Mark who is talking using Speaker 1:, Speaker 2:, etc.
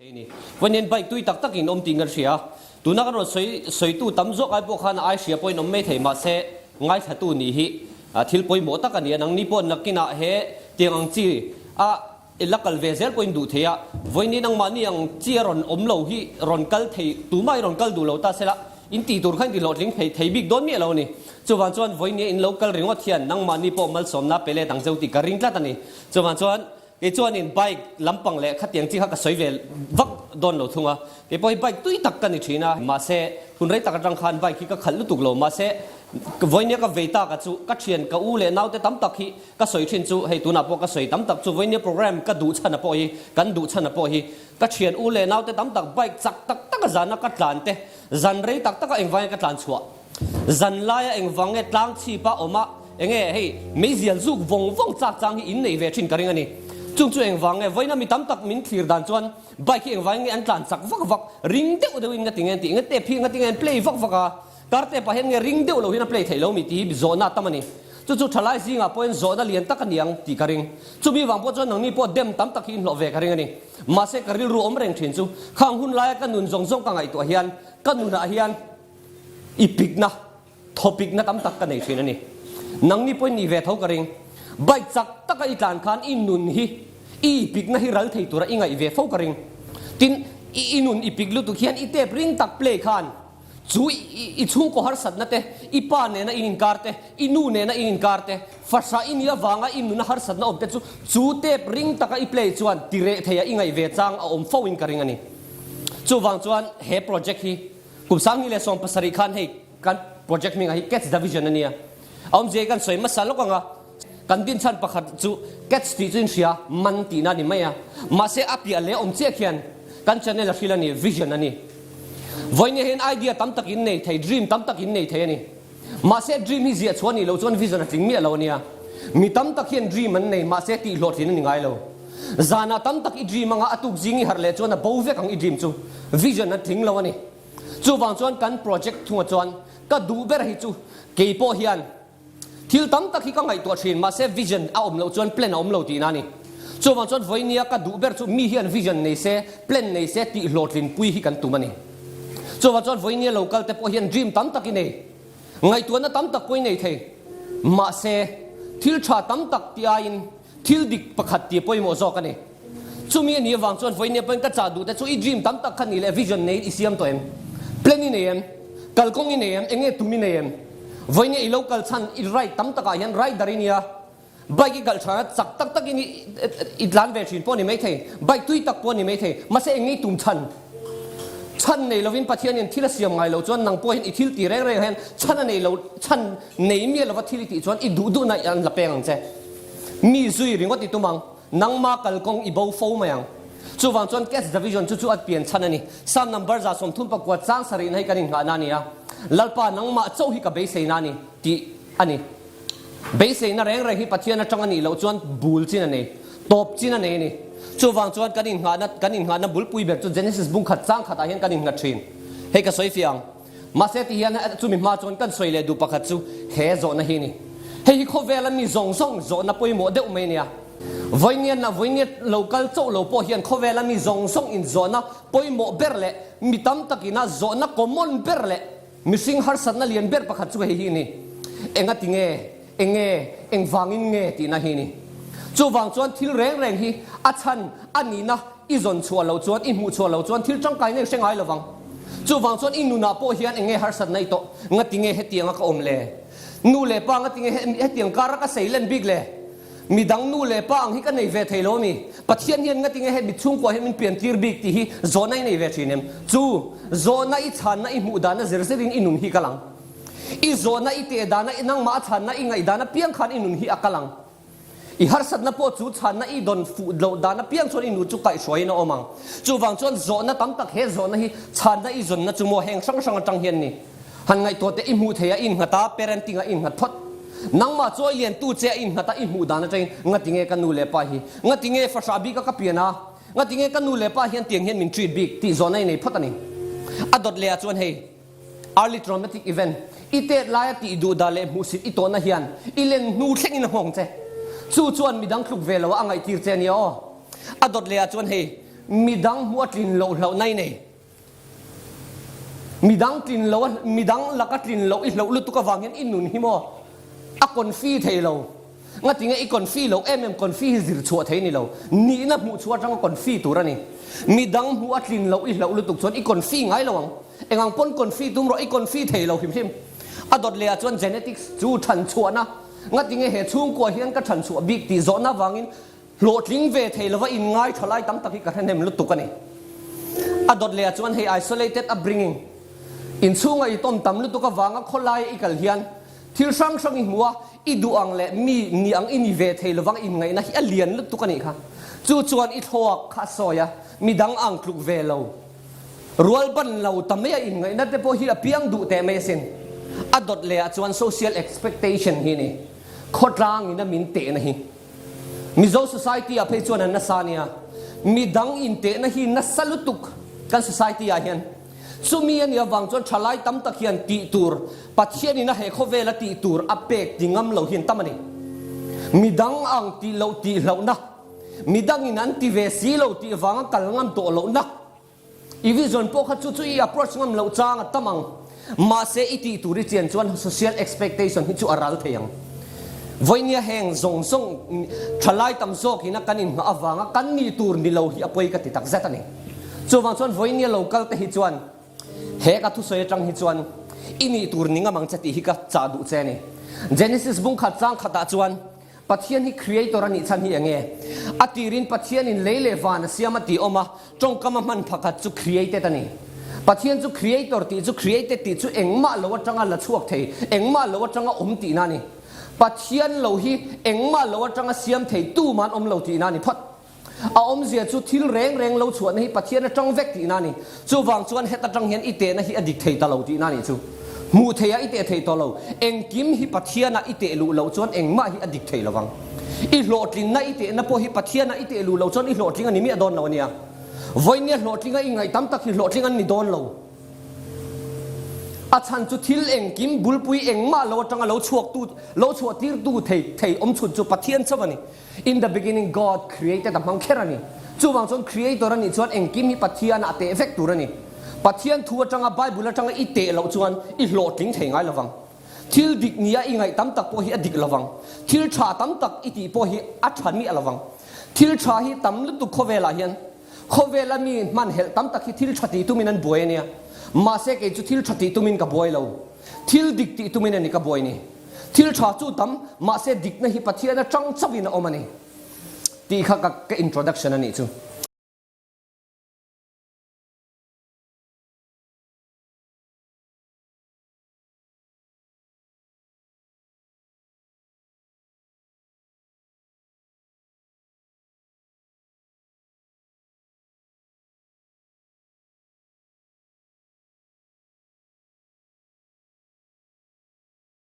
Speaker 1: Thei ni. Vawiin bike tui tak takin awm tih kan hria a, tuna kan rawn sawi sawitu tam zawk ai pawh khan ai hria pawhin awm mai thei mahse ngaithlatu nih hi thil pawimawh tak a ni a, nangni pawh nakinah he tiang ang chi a la kal ve zel pawhin duh thei a, vawiin nangmahni ang chi a rawn awm lo hi rawn kal thei tumah hi rawn kal duh lo ta sela in tih tur kha in ti hlawhtling phei thei bik dawn miah lo a ni. Chuvang chuan vawiin in lo kal ringawt hian nangmahni pawh malsawmna pe let ang zeu tih ka ring tlat a ni. Chuvang chuan Kei chuanin bike lampang leh khatiang chi kha ka sawi ve vak dawn lo thung a, kei pawh hi bike tui tak ka ni thin a, mahse hun rei tak atang khan bike hi ka khalh lutuk lo, mahse vawinia ka vei tak a chu ka thian ka u leh naute tam tak hi ka sawi thin chu hei tunah pawh ka sawi tam tak chu vawinia program ka duh chhan a pawh hi kan duh chhan a pawh hi ka thian u leh naute tam tak bike chak tak tak a zana ka tlan te zan rei tak tak a engvangin ka tlan chhuah. Zan laia engvang nge tlang chhip a awm a, enge hei meizial zuk vawng vawng chak chang hi in nei ve thin ka ring a ni. Chung chu engvang nge vawiina mi tam tak min thlir dan chuan bike hi engvangin nge an tlan chak vak vak, ring deuh deuhin nga ti nge an tih, nge tape hi nga ti nge an play vak vak a, car tape ah hian nge ring deuh lo hian a play theih lo mi tih hi zawhna a tam a ni. Chu chu thalai zingah pawhin zawhna lian tak a ni ang tih ka ring. Chumi vang pawh chuan nangni pawh dem tam tak hi in hlawh ve ka ring a ni. Mahse ka rilru awm reng thin chu khang hun laia ka nun zawng zawng ka ngaihtuah hian ka nunah hian I pikna, thawpikna tam tak ka nei thin a ni. Nangni pawhin nih ve tho ka ring. Bike chak taka i tlan khan i nun hi, i ipikna hi ral thei tura i ngaih ve fo ka ring. Tin, i nun ipik lutuk hian i tape ring tak play khan chu i chhungkaw harsatna te, i pa nena in inkar te, i nu nena in inkar te, fahrah i nih avanga i nuna harsatna awm te chu, chu tape ring taka i play chuan tireh theia i ngaih ve chang a awm fo in ka ring a ni. Chuvang chuan he project hi Kum 2017 khan hei kan project hmingah hi Catch the Vision a nia. A awmzia hi kan sawi hmasa lawk ang a, kan dinchhan pakhat chu catch tih chu inhria man tihna a ni mai a, mahse a piah leh awm chiah khian kan channel a hril a ni, vision a ni. Vawinia hian idea tam tak in nei thei, dream tam tak in nei thei a ni. Mahse dream hi ziah chhuah nih loh chuan vision a tling miah lo a nia. Mi tam tak hian dream an nei, mahse tih hlawhtlin a ni ngai lo. Zanah tam tak i dream anga a tuk zing i harh leh chuan a bo vek ang i dream chu. Vision a tling lo a ni. Chuvang chuan kan project thungah chuan ka duh ber hi chu kei pawh hian thil tam tak hi ka ngaihtuah thin mahse vision a awm loh chuan plan a awm lo tihna a ni. Chuvang chuan vawinia ka duh ber chu mi hian vision nei se, plan nei se tih hlawhtlin pui hi kan tum a ni. Chuvang chuan vawinia lo kal te pawh hian dream tam tak i nei. Ngaihtuahna tam tak pawh i nei thei. Mahse thil tha tam tak ti aiin Thil dik pakhat tih pawimawh zawk a ni. Chumi a nih avang chuan vawiin pawhin ka chah duh te chu i dream tam tak kha nih leh vision neiin i siam tawh em? Plan i nei em? Kalkawng i nei em? Enge tum i nei em? Vawiin i lo kal chhan i ride tam takah hian rider i nia, bike i kalh than a chak tak takin i tlan ve thin pawh a ni maithei, bike tui tak pawh a ni maithei, mahse enge i tum chhan? Chhan nei lovin Pathianin thil a siam ngai lo chuan nang pawhin i thil ti reng reng hian chhan a nei lo, chhan nei miah lova thil i tih chuan i duh duhna an la peng ang che. Mi zui ringawt i tum ang, nangma kalkawng i bo fo mai ang. Chuvang chuan Catch the Vision chu chu a pian chhan a ni. Psalm number 39 chang sarihna hi kan innghahna a ni a, Lalpa nangmah chauh hi ka beiseina a ni tih a ni. Beiseina reng reng hi Pathian atang a nih loh chuan bul chin a nei, tawp chin a nei a ni. Chuvang chuan kan innghahna kan innghahna bulpui ber chu Genesis bung khat chang khatah hian kan innghat thin. Hei ka sawi fiah ang. Mahse ti hian chumi hma chuan kan sawi leh duh pakhat chu he zawhna hi a ni. Hei hi khawvela mi zawng zawng zawhna pawimawh deuh mai a nia. Vawinia vawinia lo kal chauh lo pawh hian khawvela mi zawng zawng inzawhna pawimawh ber leh mi tam takina zawhna common ber leh Mihring harsatna lian ber pakhat chu hei hi a ni, Enga ti nge, enge, engvangin nge tihna hi a ni. Chuvang chuan thil reng reng hi a chhan a nihna i zawn chhuah loh chuan, i hmuh chhuah loh chuan thil tangkaina i hre ngai lovang. Chuvang chuan i nunah pawh hian enge harsatna i tawh, nga ti nge hetianga ka awm le? Nu leh pa nga ti nge hetiang kara ka sei len bik le? Midang nu leh pa ang hi ka nei ve thei lo a mi? Pathian hian ngatinge he mit chhungkua hi min pian tir bik tih hi zawhna i nei ve thin em? Chu zawhna i chhanna i hmuh dana zir zerin i nun hi kal ang. I zawhna i teh dana i nangmah a chhanna i ngaih dan apiang khan i nun hi a kal ang. I harsatna pawh chu chhanna i dawn fuh loh dan apiang chuan i nu chu kaihhruaiin a awm ang. Chuvang chuan zawhna tam tak he zawhna hi chhanna i zawnna chu maw heng hrang hrang atang hian ni. Han ngaihtuah teh i hmuh thei a innghat a, parenting a innghat phawt. Nangmah chu a liantu che a innghat a, i hmuh dan atangin ngati nge ka nu leh pa hi, ngati nge fahrah bik a ka pian a, ngati nge ka nu leh pa hian tiang hian min treat bik tih zawhna i nei phawt a ni. A dawt leh ah chuan hei early traumatic event, i tet laia tih duh dah leh hmuhsit i tawhna hian i len hnu thlengin a nghawng che. Chu chuan midang tluk ve lo a a ngaihtir che a nia aw. A dawt leh ah chuan hei. midang hmuh a tlin loh hlauhna i nei. Midang tlin loh a, midang laka tlin loh i hlauh lutuk avang hian i nun hi maw a confi thei lo. Ngatinge i confi loh em em, confi hi zir chhuah thei ni lo. Nihna hmuh chhuah atanga confi tur a ni. Midang hmuh a tlin loh i hlauh lutuk chuan i confi ngai lo ang. Engang pawn confi tum rawh i confi thei lo hrim hrim. A dawt leh ah chuan genetics chu than chhuahna. Ngatinge he chhungkua hian ka than chhuah bik tih zawhna avangin Hlawhtling ve thei lova inngai tha lai tam tak hi ka hrenem lutuk a ni. A dawt leh ah chuan hei isolated upbringing, inchhunga i tawm tam lutuk avanga khawlaia i kal hian thil hrang hrang i hmu a, i duh ang leh mi ni ang i ni ve thei lovang inngaihna hi a lian lutuk a nih kha. Chu chuan i thluak kha a sawi a, midang ang tluk ve lo, rual ban lo ta mai a inngaihna te pawh hi a piang duh teh mai asin. A dawt leh ah chuan social expectation hi a ni, khawtlangin a min tehna hi. Mizo society ah phei chuan an nasa ania, midang intehna hi nasa lutuk kan society ah hian. Chumi a nih avang chuan thalai tam tak hian tih tur, Pathian in a he khawvel a tih tur a pek ti ngam lo hi an tam a ni. Midang ang tih loh tih hlauhna, midang in an ti ve si lo tih vanga kal ngam tawh lohna, I vision pawh kha chu chu i approach ngam loh chang a tam ang. Mahse i tih tur i chian chuan social expectation hi chu a ral thei ang. Vawinia heng zawng zawng thalai tam zawk ina kan inhmah avanga kan nih tur ni lo hi a pawi ka ti tak zet a ni. Chuvang chuan vawinia lo kal te hi chuan he ka thusawi atang hi chuan i nih tur ni ngam ang che tih hi ka chah duh che a ni. Genesis bung khat chang khatah chuan Pathian hi Creator a nih chhan hi eng nge? A tirin Pathianin lei leh van a siam a tih awm a, tawngkam a hman phakhat chu created a ni. Pathian chu Creator tih chu created tih chu engmah lo atanga la chhuak thei, engmah lo atanga awm tihna a ni. Pathian lo hi engmah lo atanga siam thei tuman awm lo tihna a ni phawt. A awmzia chu thil reng reng lo chhuahna hi Pathian atang vek tihna a ni. Chuvang chuan het atang hian i tehna hi a dik thei ta lo tihna a nih chu. Hmuh theiah i teh thei tawh lo. Engkim hi Pathianah i teh luh loh chuan engmah hi a dik thei lovang. I hlawhtlinna i tehna pawh hi Pathianah i teh luh loh chuan i hlawhtling a ni miah dawn lo a nia. Vawinia hlawhtlinga i ngaih tam tak hi hlawhtling an ni dawn lo. A chhan chu thil engkim bulpui engmah lo atanga lo chhuaktu, lo chhuahtirtu thei thei awmchhun chu Pathian chauh a ni. In the beginning God created a hmang kher a ni. Chuvang chuan creator a nih chuan engkim hi Pathian ah teh vek tur a ni. Pathian thu atanga Bible atanga i teh loh chuan i hlawhtling thei ngai lovang. Thil dik nia i ngaih tam tak pawh hi a dik lovang. Thil tha tam tak i tih pawh hi a tha miah lovang. Thil tha hi tam lutuk khawvelah hian khawvela mi hmanhelh tam tak hi thil tha tih tumin an buai a nia. Mahse kei chu thil tha tih tumin ka buai lo. Thil dik tih tumin a ni ka buai ni. Thil tha chu tam, mahse dikna hi Pathian atang chauhin a awm a ni tih kha ka introduction a nih chu.